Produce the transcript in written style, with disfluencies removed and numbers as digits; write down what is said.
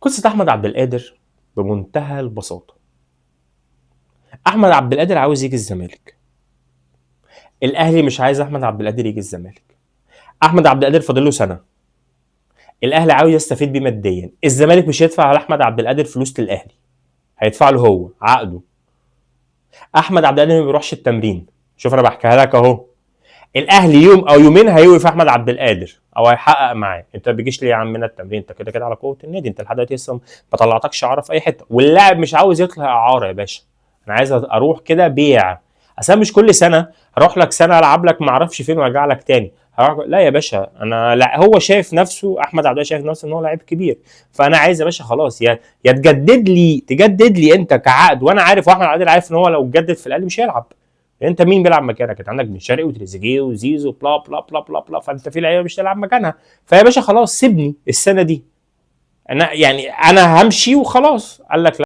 قصة احمد عبد القادر بمنتهى البساطة، احمد عبد القادر عاوز يجي الزمالك، الاهلي مش عايز احمد عبد القادر يجي الزمالك. احمد عبد القادر فاضل له سنة، الاهلي عاوز يستفيد بيه ماديا، الزمالك مش هيدفع على احمد عبد القادر فلوس للاهلي، هيدفع له هو عقده. احمد عبد القادر ما بيروحش التمرين، شوف انا بحكيها لك اهو. الاهلي يوم او يومين هيوقف احمد عبد القادر او هيحقق معاه، انت ما بتجيش ليه يا عمنا التمرين؟ انت كده كده على قوة النادي، انت لحد دلوقتي لسه ما طلعتكش اعاره في اي حتة، واللاعب مش عاوز يطلع اعاره يا باشا، انا عايز اروح كده بيع، اصل مش كل سنة هروح لك سنة العب لك ما اعرفش فين وارجع لك تاني، هروح. لا يا باشا، انا لا، هو شايف نفسه، احمد عبد القادر شايف نفسه ان هو لعيب كبير، فانا عايز يا باشا خلاص، يا تجدد لي، تجدد لي انت كعقد، وانا عارف، واحمد عبد القادر عارف ان هو لو جدد في الاهلي مش هيلعب. انت مين بيلعب مكانك؟ انت عندك بن شرقي وتريزيجيه وزيزو بلا بلا بلا بلا بلا، فانت في لعيبة مش تلعب مكانها. فيا باشا خلاص سيبني السنة دي، انا يعني انا همشي وخلاص. قال لك لا.